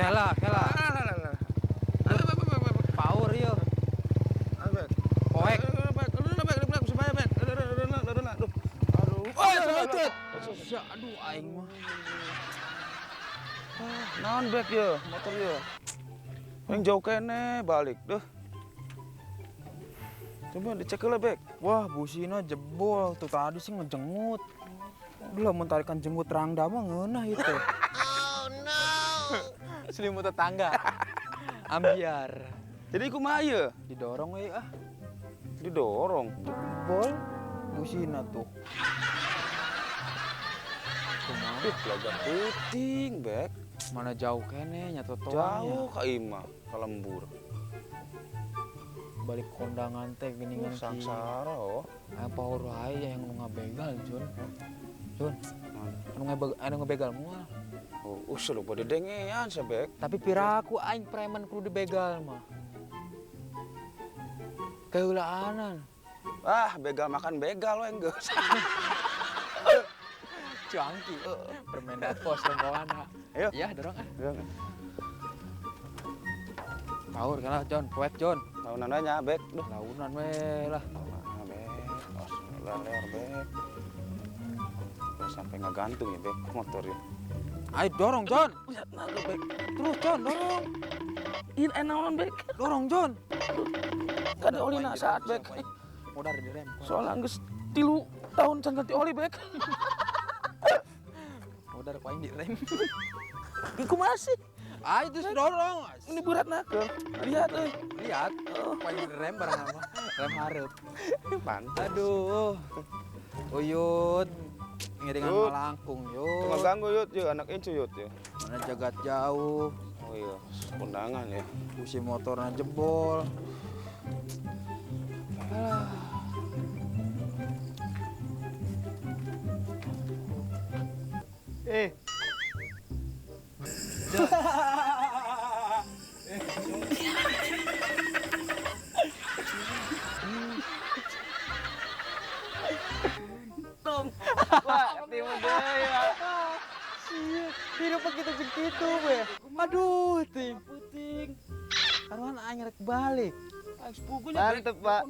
Kela, kela. Power yo. Poek. Aduh. Oh, selecut. Aduh aing mah. Naon bek ya, motor ya. Yang jauh kene balik deh. Coba dicek lah bek. Wah, busina jebol tuh tadi sih ngejengut. Udah mun tarikan jenggut rangda mah ngeunah itu. Oh no. Selimut tetangga. Ambiar. Jadi kumaha ieu? Didorong we ah. Didorong. Jebol busina tuh. Kumaha? Duh, lagak puting, bek. Mana jauh kene nya totoannya. Jauh ka imah, ka lembur. Balik kondangan teh geuningan ki. Sangsara oh. Aya power wae ya yang nu ngabegal, Jun. Jun. Anu ngabegal moal. Oh, usul lupa didengean sabek. Tapi piraku aing preman kudu dibegal mah. Keheulaanan. Ah, begal makan begal we geus. Cuangki. Permen pos rombongan. Ayo. Iya, dorong ah. Dorong. Power kalah, John. Poek, John. Launan we nya, bek. Duh. Launan we lah. Nah, bek. Os leor, bek. Udah sampai ngegantung ya, bek, motor ya. Ayo dorong, John. Buset, nah, bek. Terus, John, dorong. Ini enaon, bek. Dorong, John. Kada olina saat, bek. Modar direm. Soalnya geus 3 tahun can ganti oli, bek. Modar ku aing direm. Iku masih. Ayo terus dorong. Ini berat nak. Lihat euy. Lihat. Ku aing direm barang apa? Rem hareup. Pantas. Aduh. Uyut. Ngiringan Yut. malangkung, yut. Tunggu ganggu yut, yuk anak incu yut ya. Mana jagat jauh. Oh iya, kondangan ya. Busi motornya jebol. Alah. Wah, ketemu deui, Pak. Sia, hidup begitu jeung kitu we. Aduh, ting. Puting. Karuan aing rek balik. Mantep, Pak.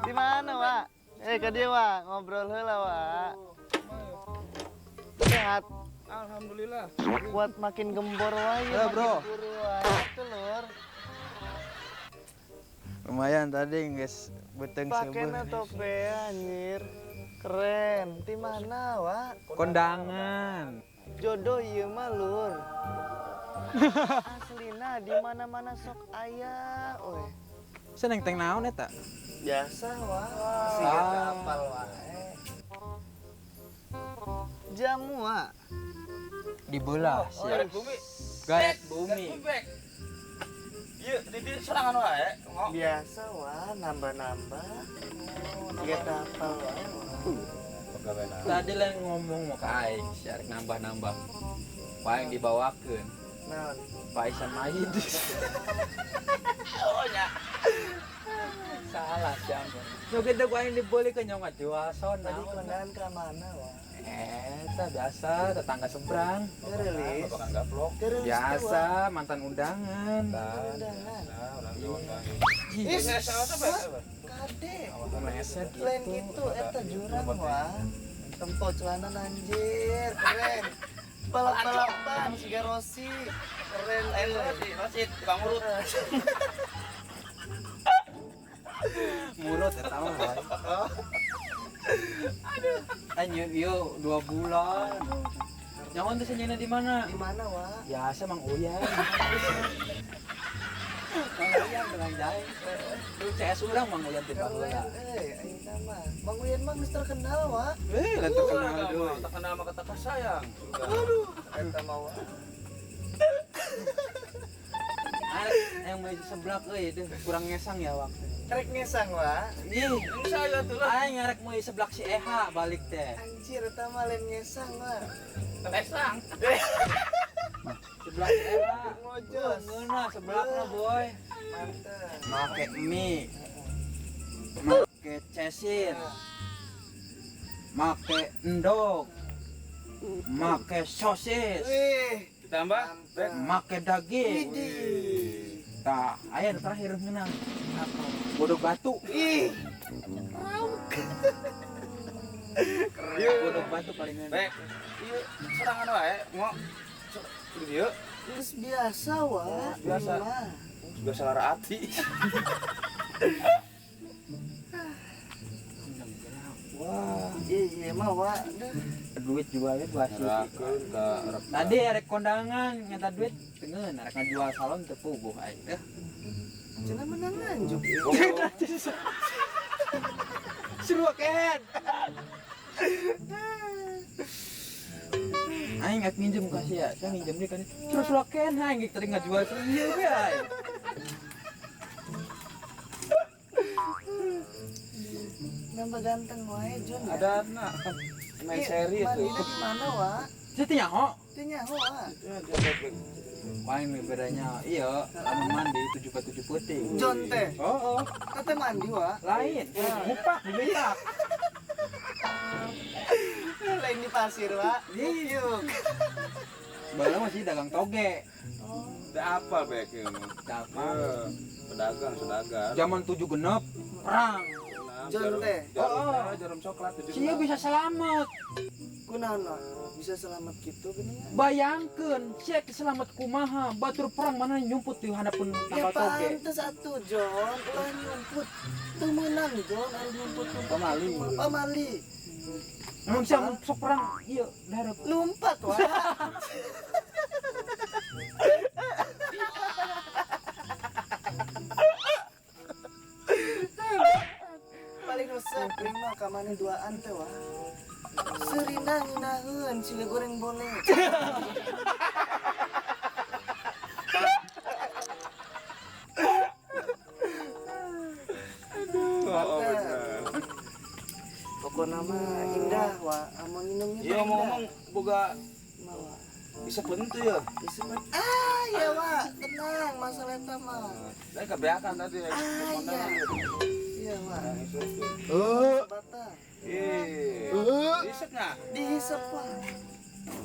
Di mana, Pak? Ke dia, Pak. Ngobrol heula, Pak. Sehat. Alhamdulillah. Kuat makin gembor wae, makin bro. buru wae tuh, Lur. Lumayan tadi guys, beteng Pakainya seubeuh. tope anjir. Keren. Di mana, Wak? Kondangan. Jodoh ieu mah, Lur. Aslina di mana-mana sok aya we. Seneng teng naon eta? Biasa, Wak. Siga teu apal wae. Jamu, Wak. Dibelah Oh, sia. Garet bumi. Garet bumi. Iya, di serangan wae. Biasa, Wak, nambah-nambah. Siga teu apal wae, Wak. Tadi lain ngomong mau ke aing, sia rek nambah-nambah. Paling dibawakeun. Naon? Pak Isan Mayid. Oh nya. Salah siapa? Nyok itu gua yang dibeli ke nyong jual sona. Tadi kondangan ke mana, Wak? Eta biasa tetangga seberang. Gerilis. Babakan gaplok. Gerilis teh, Wak. Biasa mantan undangan. Undangan. Nah, orang diundang. Ih, Kade. Meleset Lain gitu. gitu, eta jurang, Wak. Tempo celana anjir, keren. Balap-balapan, siga Rossi. Keren, euy. Rosid, tukang urut. Mulut eta mah. Aduh. Anjir, ieu 2 bulan. Nyawan teh senyana di mana? Di mana, Wak? Biasa Mang Uyan. Mang Uyan tukang jahit. Lu CS urang Mang Uyan teh Keren, baheula. euy, ayeuna mah. Mang Uyan mah geus terkenal, Wak. Lah terkenal deui. Terkenal sama kata sayang. Aduh, eta mah, Wak. Yang mau seblak euy deh, kurang ngesang ya waktu. Rek ngesang, Wak. Nih, Saya tuh lah. aing ngarek mau seblak si Eha balik teh. Anjir, eta mah lain ngesang, Wak. Esang. Seblak si Eha. Ngojos. Ngeunah seblakna, boy. Mantep. Make mie. Make cesin. Make endog. Make sosis. Wih, Ditambah bek Make daging. Tah, aya nu terakhir ngeunang. Apa? Godog batu. Ih. Ieu Godog batu paling ngeunang. bek. Ieu serangan wae ngo. Di dieu Geus biasa wa. Biasa. Mah. Biasa lara ati. Wah, iya iya mah wa. Duh. Duit jualnya dua sih. Nyerahkeun ka rek. Tadi arek kondangan nyata duit tengen arek ngajual salon teu puguh aing teh. Cenah menang nganjuk. Seru ken. Aing nggak minjem ka sia, saya minjem dia kan. Terus seru ken aing tadi ngajual ieu we aing. Nambah ganteng wae Jun. Ya. Ada na main seri itu. Mandina di mana wa? Saya teh nyaho. Teu nyaho wa. Paling bedanya iya, lamun mandi 7 ke 7 peuting. John teh. Oh, oh. Teh mandi wa. Lain. Ngupak dibeak. Lain di pasir wa. Iya. Baheula masih dagang toge. Oh. Da apa bek ieu? Apa? Pedagang, saudagar. Zaman 7 genep perang. John teh. Jarum, jarum coklat tujuh Sia genep. bisa selamat. Kunaon wa? Bisa selamat gitu geuningan. Bayangkeun, sia selamat kumaha, batur perang mana nyumput di handapeun Ya tangkal toge. pantes atuh John, ulah nyumput. Teu meunang John, anu nyumput Pamali. Pamali. Mun sia mun sok perang ieu dahareup. Lompat wa. Paling resep prima kamane duaan teh wa. Serina nginaheun siga goreng boleh. Oh, bener. Pokokna mah indah wa, amun minumnya Iya ngomong-ngomong boga Mah, wa. bisa pentu ya. Disebut ah ya wa, tenang masalah eta mah. Saya kebiakan tadi. Ah iya. Iya wa. Batang. Ih. Diisep nggak? Dihisep wa.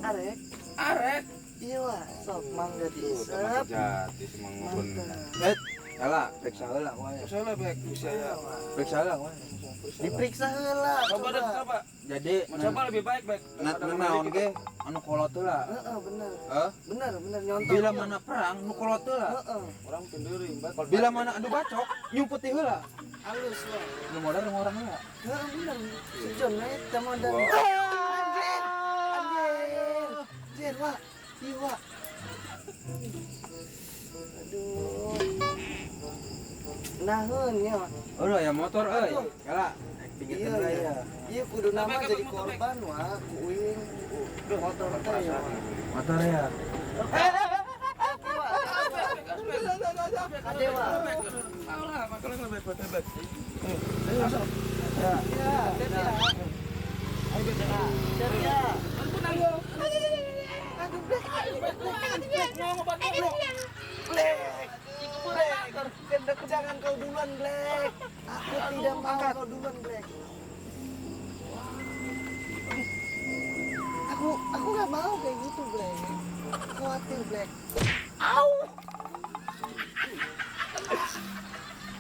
Arek. Arek. Iya wa, sok mangga Tuh, teman dihisep. sejati semang ngobon. Mantap. Eh, salah, periksa heula wae. Saya bek bisa Iya ya. wa. Periksa heula wae. Diperiksa heula. Coba deh, coba. Jadi Mau coba lebih baik, Bek. na naon ge anu kolot heula. Heeh, bener. Heh? Bener, bener nyontoh. Bila mana perang nu kolot heula. Heeh, Orang sendiri, Mbak. Bila mana adu bacok nyumput ti heula. halus wa. Nu modal orang heula. Heeh, bener. Si John we teh modal. Wah. Anjir. Anjir. Anjir, wa. Iya, wa. Aduh. Naheun ya, wa. Udah ya motor euy. Aduh. Kala naik pinggir Iya, tenda iya. ya. Iya kudu nama jadi korban wa, ku uing. Motor teh ya, wa. Motor ya. Ade wa. Alah, makanya lebih baik, Bek. Ya, siap ya. Ayo siap ya. Aduh, Black. Black, Black. Black. Jangan kau duluan, Black. Aku tidak mau kau duluan, Black. Aku nggak mau kayak gitu, Black. Khawatir, Black. Au.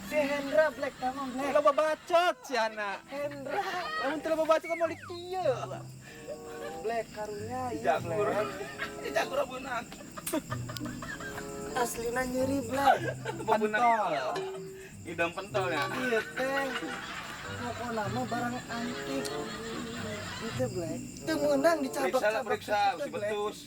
Si Hendra, Black, kamu Black. Loba bacot si anak. Hendra, Lamun teu loba bacot moal kieu. Black karunya iya Jagur. Black. Jagur beunang. Aslina nyeri Black. Pentol. Idam pentol ya. Iya teh. Pokokna mah barang antik. Itu Black. Teu meunang Periksa lah, dicabak-cabak. periksa, Itu, si Black. betus.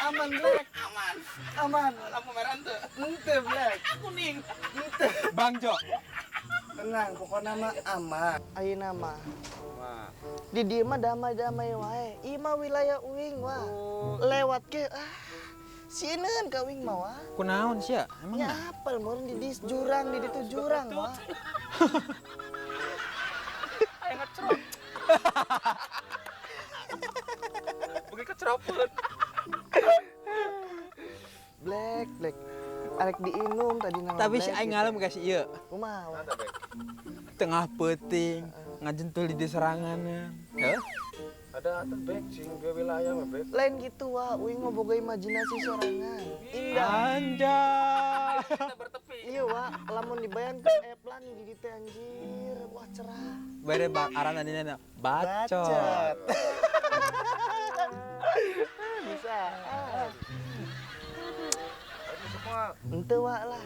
Aman Black. Aman. Aman. Lampu merah tuh. Ente Black. Kuning. Ente. Bang Jo. Tenang, pokokna mah aman. Ayeuna mah Wah. di dieu mah damai-damai wae. Ieu mah wilayah uing wah. Lewat ke ah. Sieun ka uing mah wah. Kunaon sia? Emang Nya apal meureun di dis jurang di ditu jurang wah. Ayo ngecrot. Bukan keceropet. Black, Black. Arek diinum tadi nama Tapi si Black aing gitu. ngalem ka si ieu. Kumaha wah? Tengah peuting ngajentul di seranganna. Heuh? Ada atuh Bek sing dua wilayah mah Bek. Lain gitu wa, uing mah boga imajinasi sorangan. Indah. Anjay. Kita bertepi. Iya wa, lamun dibayangkeun aya pelangi di dieu teh anjir, wah cerah. Bere arana dina bacot. Bisa. Ini semua Henteu wa lah.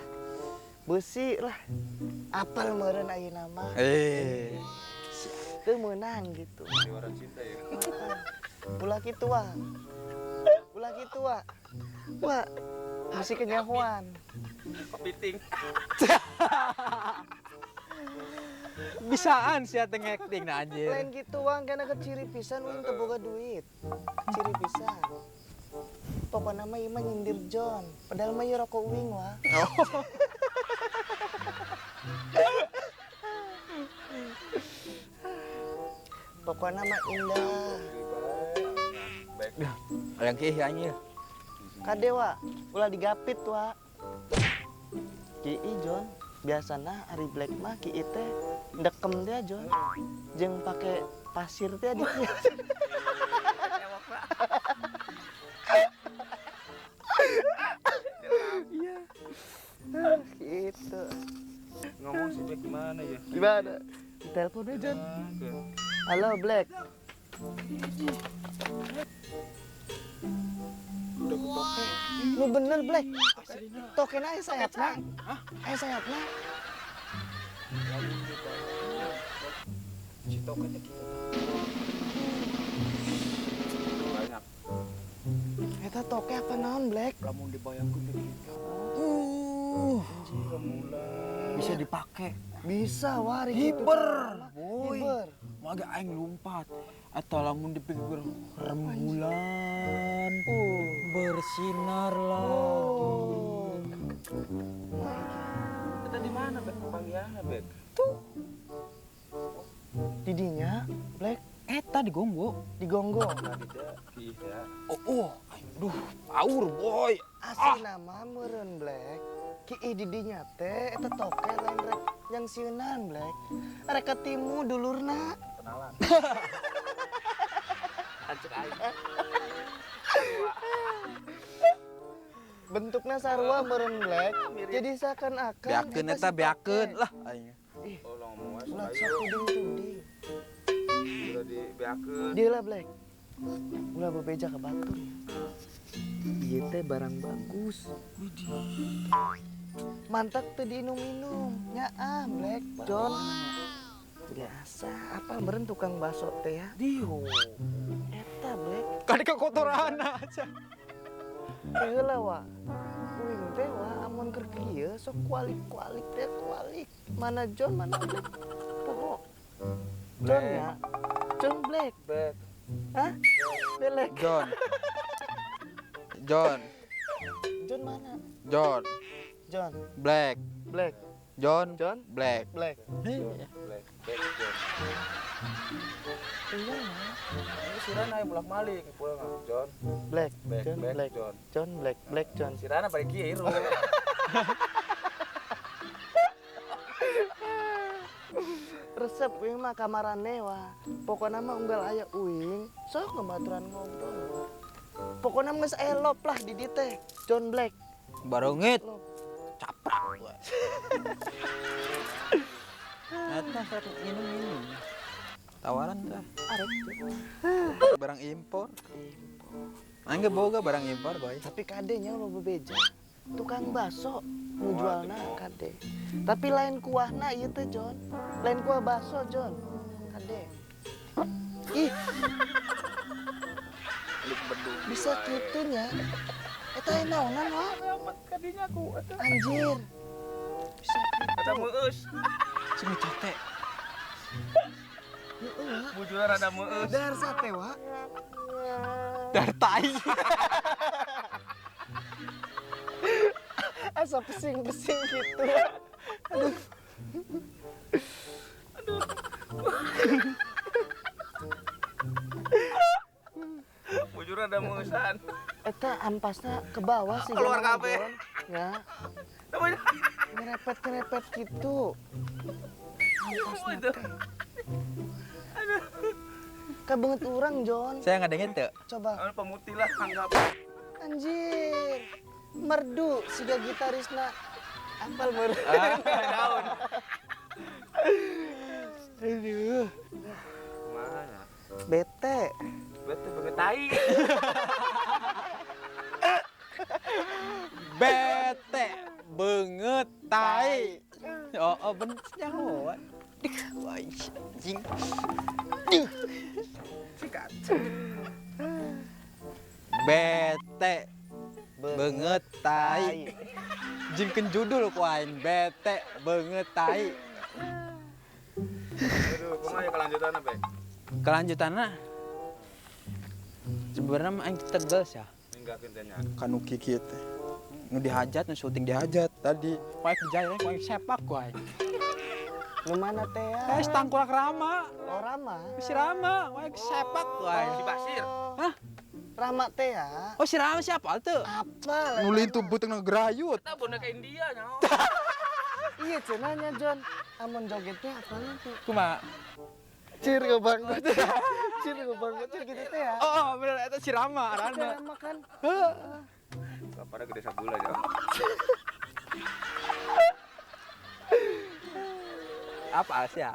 Beusi lah. Apal meureun ayeuna mah. Eh. Teu meunang gitu. Sandiwara cinta ya. Ulah kitu wa. Ulah kitu wa. Wa, bisi kenyahoan. Kepiting. Bisaan sia teh ngacting na anjir. Lain gitu wang, karena keciri pisan uing teu boga duit. Keciri pisan. Pokokna mah ieu mah nyindir John, padahal mah ieu rokok uing wah. Oh. Pokokna mah indah. Baik. Yang kieu anjir. Kade wa, ulah digapit wa. Ki John, biasana ari Black mah ki teh dekem teh John. Jeung pake pasir teh di dieu. Iya. Gitu. Ngomong si Black gimana ya? Gimana? Ditelepon aja, John. Halo Black. Udah ketoke. Lu bener Black. Token aja sayapna. Hah? Aya sayapna. Si tokennya gitu. Banyak. Eta toke apa naon Black? Lamun dibayangkeun teh kitu. Bisa dipakai. Bisa wari gitu. Hiber, boy. Hiber. Mage aing lompat atau lamun dipikir rembulan bersinar lagi. Kita di mana Bek? Panggiana Bek. Tuh. Didinya Black. Eta di Gonggo. Di Gonggo. Tidak. Oh, aduh, power boy. Asli nama meureun Black. Ki didinya teh eta toke lain rek yang sieunan Black. Rek ketimu dulurna. Kenalan. Hancur aing. Bentuknya sarua meureun Black. Jadi seakan-akan beakeun eta beakeun lah aing. Ih. Oh, ngomong wae. Ulah sok tuding-tuding. Udah dibeakeun. Dia lah Black. Ulah bebeja ke batur. Ieu teh barang bagus. Widih. Mantap teu diinum-inum. Nyaah Black, John. Biasa, apa meureun tukang bakso teh ya? Dio. Eta Black. Kali kekotoran aja. Heula wa. Uing teh wa amun keur kieu sok kualik-kualik teh kualik. Mana John, mana Black. Poho. John ya. John Black. Black. Hah? Black. John. John. John mana? John. John. Black. Black. John. John. Black. Black. Black. Black John. Iya. Ini si Rana yang bolak-balik pulang John. Black. Black. John. Black. Black. John. John Black. Black John. Si Rana pada kieu iru. Resep uing mah kamarane wah. Pokona mah unggal aya uing, sok ngebaturan ngobrol. Pokona mah geus elop lah di dieu teh. John Black. Barongit. Lop. Caprak gua. Eta sok minum-minum. Tawaran tah. Arek. Barang impor. Aing ge boga barang impor, boy. Tapi kadenya lo bebeja. Tukang bakso nu jualna kade. Tapi lain kuahna ieu teh John. Lain kuah bakso John. Kade. Ih. Bisa kitunya. Eta aya naonan wa? Kadinya aku eta. Anjir. Bisa kitu. Eta meueus. Sing cote. Heeh. Bujurna rada meueus. Dahar sate wa. Dahar tai. Asa pesing-pesing gitu. Aduh. Aduh. Bujurna rada meueusan. Eta ampasna ke bawah sih. Keluar kabeh. Ya. Ngerepet-ngerepet gitu. Ampasna teh. Aduh. Ka beungeut urang, Jon. Saya ngadenge teu. Coba. Anu pemutih lah anggap. Anjir. Merdu siga gitarisna. Apal meureun. Daun. Aduh. Kumaha nya? Bete. Bete beungeut tai. Bete beungeut tai. Oh, oh bener nyaho. Dik, wah, anjing. Sikat. Bete beungeut tai. Jingkeun judul ku aing bete beungeut tai. Aduh, kumaha ya kelanjutanna, Bek? Kelanjutanna sebenarnya mah aing tegel sih. Ninggalkeun teh nya. Kanu kieu teh. Nu dihajat, nu syuting dihajat tadi. Ku aing dijaya, ku aing sepak ku aing. Nu mana teh ya? Eh, tangkurak Rama. Oh, Rama. Si Rama, ku aing sepak ku aing. Si Basir. Hah? Rama teh ya? Oh, si Rama siapa tuh? Apa? Nu lintu beuteungna gerayut. Eta boneka India nya. Iya cenah nya, Jon. Amun jogetnya apa tuh? Kumaha? Cir ngebangkut. Cir ngebangkut cir gitu teh ya. Oh, oh bener eta si Rama arana. Rama kan. Bapaknya gede sabula ya. Apa sih ya?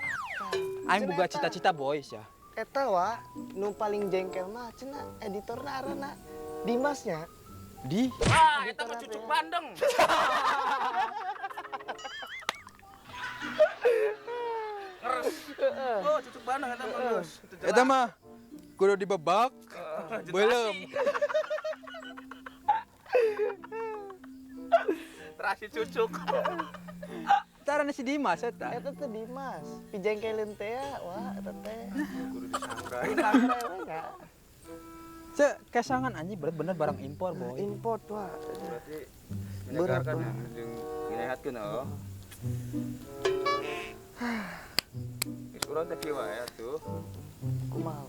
Aing boga cita-cita boys ya. Eta wa nu paling jengkel mah cenah editorna arana Dimasnya. Di? Wah, eta mah cucuk bandeng. Ngeres. Oh, cucuk bandeng eta mah geus. Eta mah kudu dibebak. Belum. Terasi cucuk. Caranya si Dimas eta. Eta teh Dimas. Pijengkelin teh ya, wah eta teh. Kudu disangrai. Disangrai we nya. Cek kesangan anjing bener-bener barang impor, boy. Impor wah. Berarti menyegarkan ya, jeung nyehatkeun oh. Geus urang teh kieu wae atuh. Kumaha?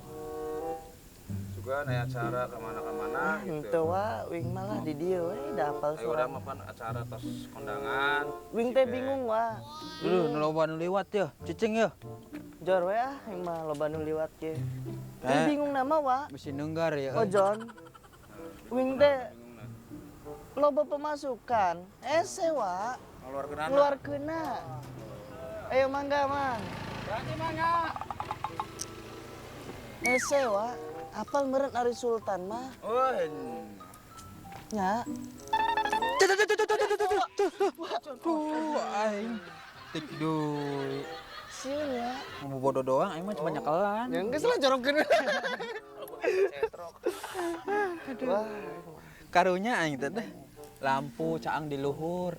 Juga aya acara ka mana-kamana gitu. Henteu wa, wing malah di dieu we da apal Ayo urang mah pan acara tos kondangan. Wing teh bingung wa. Duh, nu loba nu liwat ya, cicing ya. Jor we ah, wing mah loba nu liwat ge. Teh bingung nama wa. Mesti nenggar ya. Oh Jon. Wing teh loba pemasukan, ese wa. Ngeluarkeunana. Ngeluarkeunna. Ayo mangga, Mang. Berarti mangga. Ese wa. Apal meureun Ari Sultan mah. Oh. Nya. Tuh, aing tik deui. Sieun ya. Mau bodoh doang aing mah cuma nyekelan. Ya geus lah jorokkeun. Aduh. Karunya aing teh lampu caang di luhur.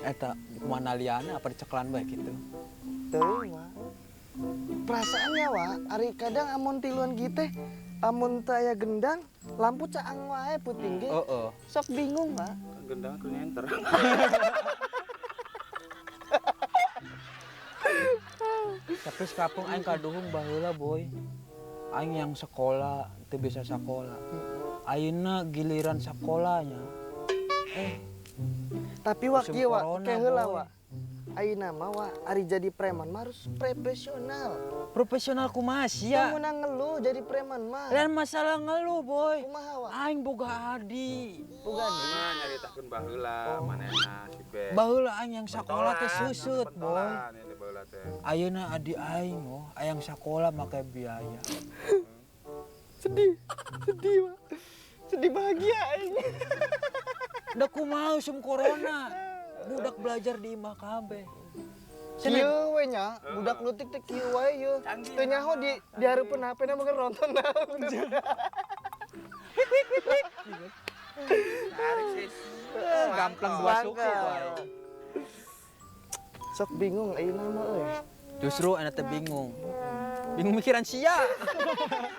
Eta kumaha liana apa dicekelan bae kitu. Teuing wa. Perasaannya wa, ari kadang amun tiluan kieu teh amun teu aya gendang, lampu caang wae peuting ge. Heeh. Sok bingung wa. Kan gendang keur nyenter. Tapi sekapung aing kaduhung baheula boy. Aing yang sekolah teu bisa sakola. Ayeuna giliran sakolanya. Tapi wa Musim kieu wa, corona, ke heula boy. wa. Ayeuna mah wa, ari jadi preman mah harus profesional. Profesional kumaha sia? Teu meunang ngeluh jadi preman mah. Lain masalah ngeluh boy. Kumaha wa? Aing boga adi. Boga adi. Mah nyaritakeun baheula manehna si Bek. Baheula aing yang sakola teh suseut boy. Pentolan ya teh baheula teh. Ayeuna adi aing oh, ayang sakola make biaya. Sedih, sedih wa. Sedih bahagia aing. Da kumaha usum corona. Budak belajar di imah kabeh. Kieu we nya, budak leutik teh kieu wae yeuh. Teu nyaho di hareupeun HP-na meureun nonton naon. Tarik sis. Gamplang dua suku wae. Sok bingung ayeuna mah euy. Justru anak teh bingung. Bingung mikiran sia.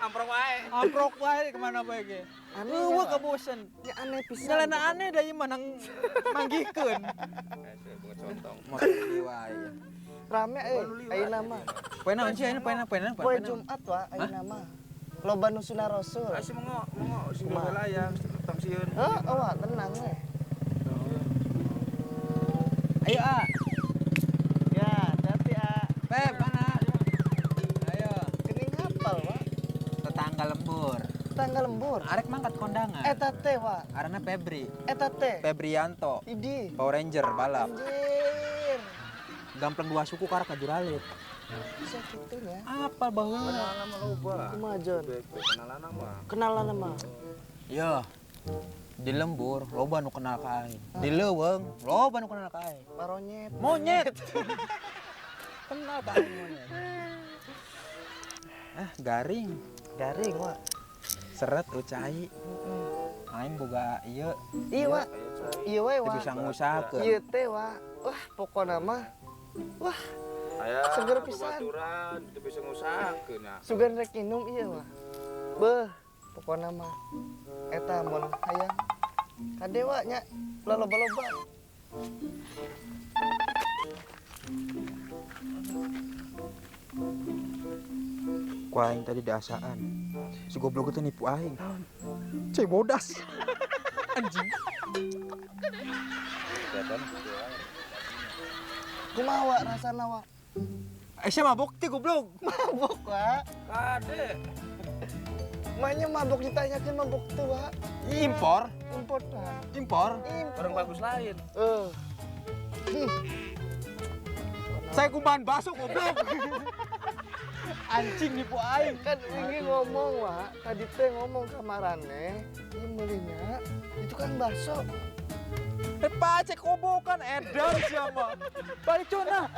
Amprok wae. Amprok wae kemana bae ge. Aneh Eueuh ya, kabosen. Ya aneh pisan. Nyalana aneh da ieu mah nang manggihkeun. Bunga contong. Motor di wae. Rame euy ayeuna mah. Poe naon sih ayeuna poe naon poe naon Poe Jumat wa ayeuna mah. Loba nu sunah Rasul. Asih mengo, mengo sing heula ya, tong sieun. Heeh, wa tenang we. Ayo ah. Ya, hati-hati ah. Pep mana? Ayo. Kening hafal wa. Tetangga lembur. Arek mangkat kondangan. Eta teh, Wak. Arana Febri. Eta teh. Febrianto. Idi. Power Ranger balap. Anjir. Gampleng dua suku karak ngajuralit. Bisa kitu nya. Apal baheula. Kenalan mah loba. Kumaha, Jon? Kenalan mah. Kenalan mah. Yo. Di lembur loba nu kenal ka aing. Di leuweung loba nu kenal ka aing. Maronyet. Monyet. Kenal ka aing monyet. Ah, garing. Garing, Wak. Seret ucai. Aing boga ieu. Iya, Wak. Iya we, Teu Wak. bisa ngusahakeun. Ieu teh, Wak. Wah, pokona mah. Wah, Aya Seger pisan. Baturan teu bisa ngusahakeun nya. Sugan rek minum ieu, Wak. Beuh, pokona mah eta mun hayang kade, Wak, nya loba-loba. Ku aing tadi dasaan. Si goblok itu nipu aing. Cek bodas. Anjing. Kumaha, Wak, rasana, Wak? Eh, sia mabok teh goblok. Mabok, Wak. Kade. Mainnya mabok ditanyakeun mabok teu, Wak. Impor, Impor, Wak. impor. Impor. Orang bagus lain. Saya kumahan bakso goblok. Anjing nipu aing. Kan wingi ngomong, Wak. Tadi teh ngomong ka marane, ieu meulinya itu kan bakso. Eh, pacek kobokan edan siapa. Balik cona.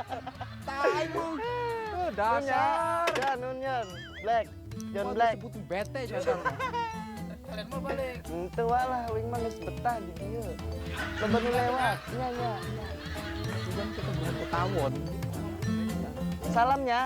Tai lu. Dasar. Ya, nunyan. Black. John Black. Sebut bete siapa. Kalian mau balik. Henteu wae lah, wing mah geus betah di dieu. Loba nu lewat, nya nya. Cuman kita bukan ketawon. Salamnya.